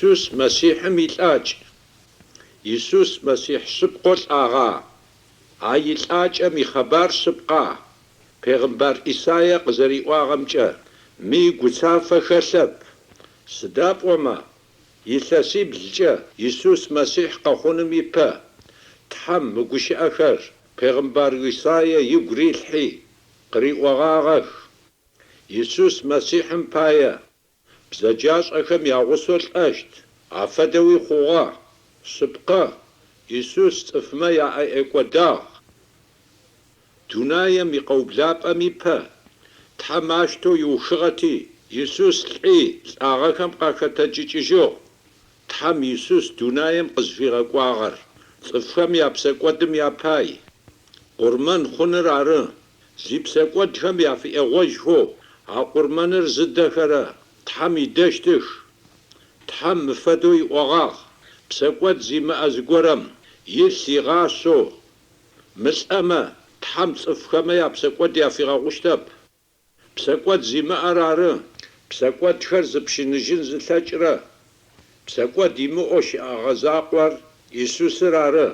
Исус Мэссихьым илӏакӏ. Исус Мэссихь шъыпкъэу лӏагъа? А илӏакӏэм ихъэбар шъыпкъа? Пегъымбар Исаие къызэриӏуагъэмкӏэ, мый гуцафэ хэлъэп. Сыда пӏомэ, илъэсиблкӏэ Исус Мэссихь къэхъуным ипэ, Тхьэм мы гущыӏэхэр пегъымбар Исаие игу рилъхьи, къыриӏогъагъэх. Исус Мэссихьым пае бзэджашӏэхэм ягъусэу лӏэщт, афэдэуи хъугъэ. Шъыпкъэ, Исус цӏыфмэ яӏэӏекӏодагъ. Дунаем икъэублапӏэм ипэ Тхьэм аштэу иухыгъэти, Исус лӏи, лӏагъэхэм къахэтэджыкӏыжьыгъ. Тхьэм Исус дунаем къызфигъэкӏуагъэр цӏыфхэм япсэкӏодым япай къурмэн хъуныр ары. Зипсэкӏодхэм яфыӏегъожьхэу а къурмэныр зыдэхэрэ Тхьэм идэщтых. Тхьэм мыфэдэу иӏогъагъ: Псэкӏод зимыӏэ зыгорэм илъ игъашъэу мылӏэмэ, Тхьэм цӏыфхэмэ япсэкӏод яфигъэгъущтэп. Псэкӏод зимыӏэр ары псэкӏодхэр зыпщыныжьын зылъэкӏырэ. Псэкӏод имыӏэу щыӏэгъэ закъор Исусыр ары.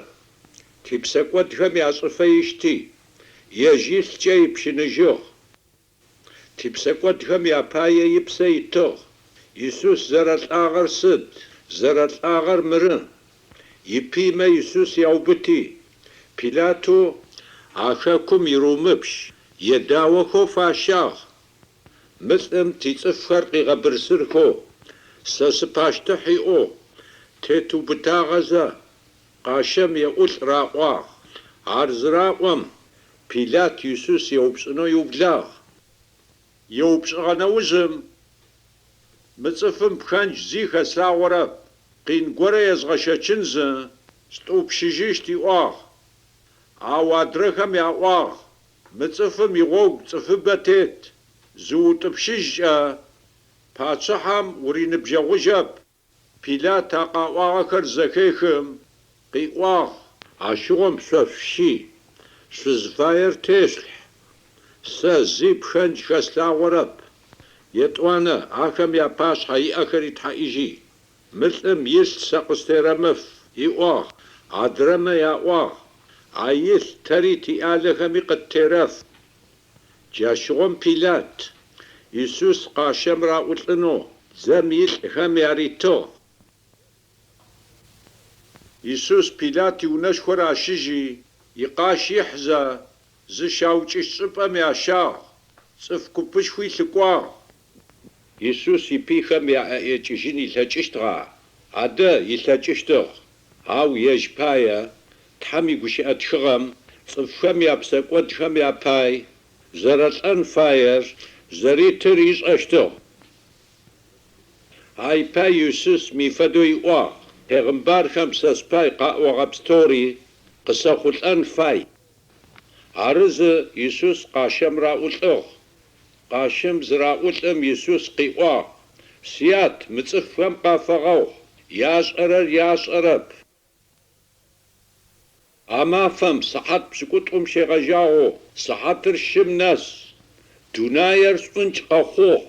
Типсэкӏодхэм яшӏыфэ ишти, ежь илъкӏэ ипщыныжьыгъ. Типсэкӏодхэм япае ипсэ итыгъ. Исус зэрэлӏагъэр сыд? Зэрэлӏагъэр мыры. Ипыймэ Исус яубыти, Пилатэу а хэкум ирумыпщ едаохэу фащагъ. Мы лӏым тицӏыфхэр къигъэбырсырхэу, сэ сыпащтыхь иӏоу, тетыубытагъэзэ, къащэм еӏулӏ раӏуагъ. Ар зыраӏом, Пилат Исус еупчӏынэу иублагъ. Еупчӏыгъэ нэужьым, Мы цӏыфым пхэндж зи хэслъагъорэп, къин горэ езгъэщэчынзы, стӏупщыжьыщт иӏуагъ. Ау адрэхэм яӏуагъ, Мы цӏыфым игъогу цӏыфыбэ тет, зыутӏыпщыжькӏэ, пачъыхьэм уриныбджэгъужьэп. Пилат а къаӏуагъэхэр зэхехым, къыӏуагъ. Ащыгъум шъо шъущи, шъузыфаер тешъулъхь, сэ зи пхэндж хэслъагъорэп. Етӏуанэ ахэм япашъхьэ иӏэхэр итхьаӏижьи, мы лӏым илъ сэ къыстерэмыф, иӏуагъ. Адрэмэ яӏуагъ, А илъ тэри тиӏялэхэми къыттерэф. Джащыгъум Пилат Исус къащэм раӏулӏынэу дзэм илӏхэм яритыгъ. Исус Пилат иунэшхо ращыжьи, икъащ ыхьызэ, зыщаукӏыщт чӏыпӏэм ящагъ, цӏыф купышхуи лъыкӏуагъ. Исус ипыйхэм яӏэӏекӏыжьын илъэкӏыщтыгъа? Адэ, илъэкӏыщтыгъ. Ау ежь пае Тхьэм игущыӏэ тхыгъэм цӏыфхэм япсэкӏодхэм япай зэрэлӏэн фаер зэритыр ишӏэщтыгъ. Ай пай Исус мый фэдэу иӏуагъ, Пегъымбархэм сэ спай къаӏогъэ пстэури къысэхъулӏэн фай. Арызы Исус къащэм раӏулӏыгъ. Къащым зыраӏулӏым Исус къыӏуагъ, Сят, мы цӏыфхэм къафэгъэгъу, яшӏэрэр яшӏэрэп. А мафэм сыхьат пшӏыкӏутӏум щегъэжьагъэу сыхьатыр щым нэс дунаер шӏункӏ къэхъугъ.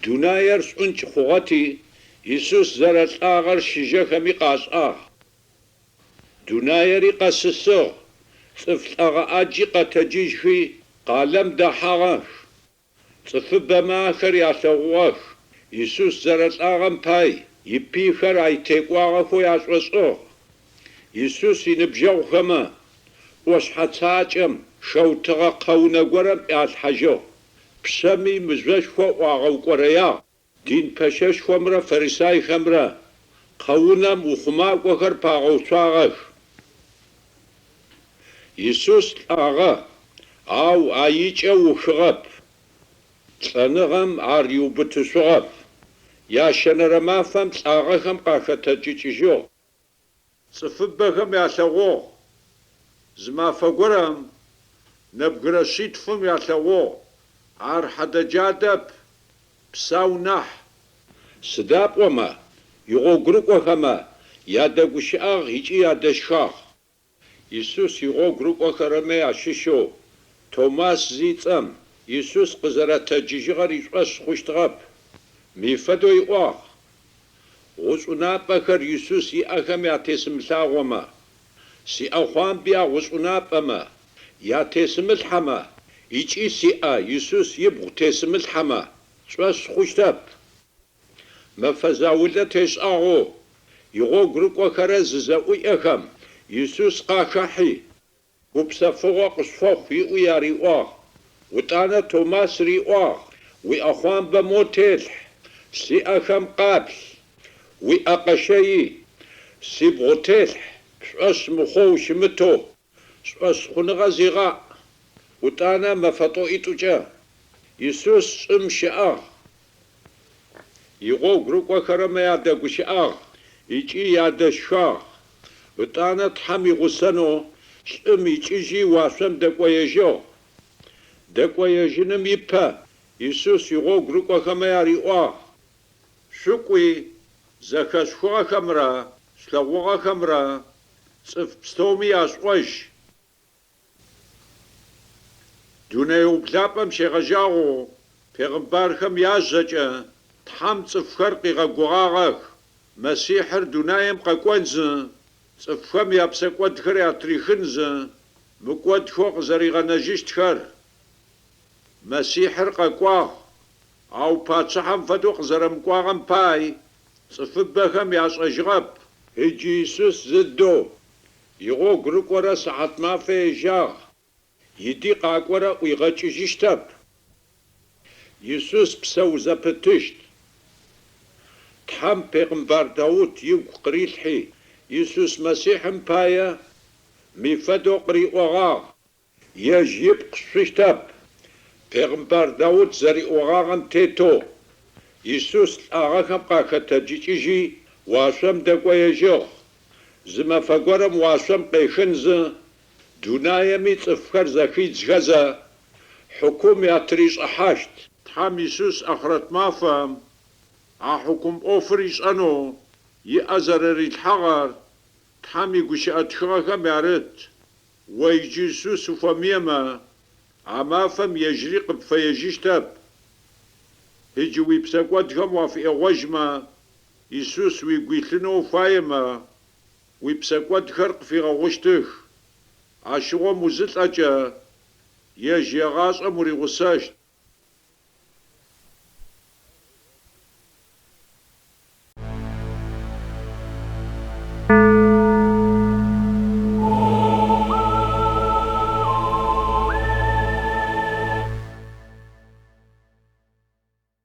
Дунаер шӏункӏ хъугъэти, Исус зэрэлӏагъэр чыжьэхэми къашӏагъ. Дунаери къэсысыгъ, цӏыф лӏэгъэ ӏаджи къэтэджыжьхи, къалэм дэхьагъэх. Цӏыфыбэмэ ахэр ялъэгъугъэх. Исус зэрэлӏагъэм пай ипыйхэр ай текӏуагъэхэу яшӏошӏыгъ. Исус иныбджэгъухэмэ ӏошъхьэ цакӏэм хэутыгъэ кхъэунэ горэм ӏуалъхьажьыгъ. Пшъэми мыжъошхо ӏуагъэукӏорэягъ. Дин пэщэшхомрэ фарисайхэмрэ кхъэунэм ухъумакӏохэр пагъэуцуагъэх. Исус лӏагъэ, ау аикӏэ ухыгъэп. Лӏэныгъэм ар иубытышъугъэп. Ящэнэрэ мафэм лӏагъэхэм къахэтэджыкӏыжьыгъ. Цӏыфыбэхэм ялъэгъугъ. Зы мафэ горэм нэбгырэ шъитфым ялъэгъугъ. Ар хьэдэджадэп, псау нахь. Сыда пӏомэ, игъогурыкӏохэмэ ядэгущыӏагъ ыкӏи ядэшхагъ. Исус игъогу рыкӏохэрэмэ ащыщэу Томас зицӏэм Исус къызэрэтэджыжьыгъэр ишӏошъ хъущтыгъэп. Мый фэдэу иӏуагъ. гъучӏунапӏэхэр Исус иӏэхэм ятесымылъагъомэ, сиӏэхъуамби а гъучӏунапӏэмэ ятесымылъхьэмэ ыкӏи сиӏэ Исус ибгъу тесымылъхьэмэ, сшӏошъ хъущтэп. Мэфэ заулэ тешӏагъэу игъогу рыкӏохэрэр зызэӏукӏэхэм, Исус къахэхьи, Гупсэфыгъо къышъуфэхъу ыӏуи ариӏуагъ. Утӏанэ Томас риӏуагъ, Уиӏэхъуамбэ мо телъхь, сиӏэхэм къаплъ, уиӏэ къэщэйи, сибгъу телъхь, пшӏошъ мыхъоу ущымытэу, шӏошъхъуныгъэ зигъаӏ. Утӏанэ мэфэ тӏоӏитӏукӏэ Исус чӏым щыӏагъ. Игъогу рыкӏохэрэмэ ядэгущыӏагъ ыкӏи ядэшхагъ. Ытӏанэ Тхьэм игъусэнэу чӏым икӏыжьи уашъом дэкӏоежьыгъ. Дэкӏоежьыным ипэ Исус игъогу рыкӏохэмэ яриӏуагъ, Шъукӏуи, зэхэшъухыгъэхэмрэ шъулъэгъугъэхэмрэ цӏыф пстэуми яшъуӏожь. Дунэе ублапӏэм щегъэжьагъэу пегъымбархэм яжьэкӏэ Тхьэм цӏыфхэр къигъэгугъагъэх, Мэссихьыр дунаем къэкӏонзы, цӏыфхэм япсэкӏодхэр ятрихынзы, мыкӏодхэу къызэригъэнэжьыщтхэр. Мэссихьыр къэкӏуагъ, ау пачъыхьэм фэдэу къызэрэмыкӏуагъэм пай цӏыфыбэхэм яшӏэжьыгъэп. Ыджы Исус зыдэу игъогу рыкӏорэ сыхьатмафэ ежьагъ, иди къакӏорэ ӏуигъэкӏыжьыщтэп. Исус псэу зэпытыщт. Тхьэм пегъымбар Даут игу къырилъхьи, Исус Мэссихьым пае ми фэдэу къыриӏогъагъ. Ежь ипкъ шъущтэп. Пегъымбар Даут зэриӏогъагъэм тетэу, Исус лӏагъэхэм къахэтэджыкӏыжьи, уашъом дэкӏоежьыгъ. Зы мэфэ горэм уашъом къехынзы, дунаеми цӏыфхэр зэхидзхэзэ, хьыкум ятыришӏыхьащт. Тхьэм Исус ахърэт мафэм а хьыкум ӏофыр ышӏэнэу иӏэ зэрэрилъхьагъэр Тхьэм игущыӏэ тхыгъэхэм ярыт. О иджы Исус уфэмыемэ, а мафэм ежьыри къыпфэежьыщтэп. Иджы уипсэкӏодхэм уафыӏегъожьмэ, Исус уигу илъынэу уфаемэ, уипсэкӏодхэр къыфигъэгъущтых. Ащыгъом узылӏэкӏэ, ежь егъашӏэм уригъусэщт.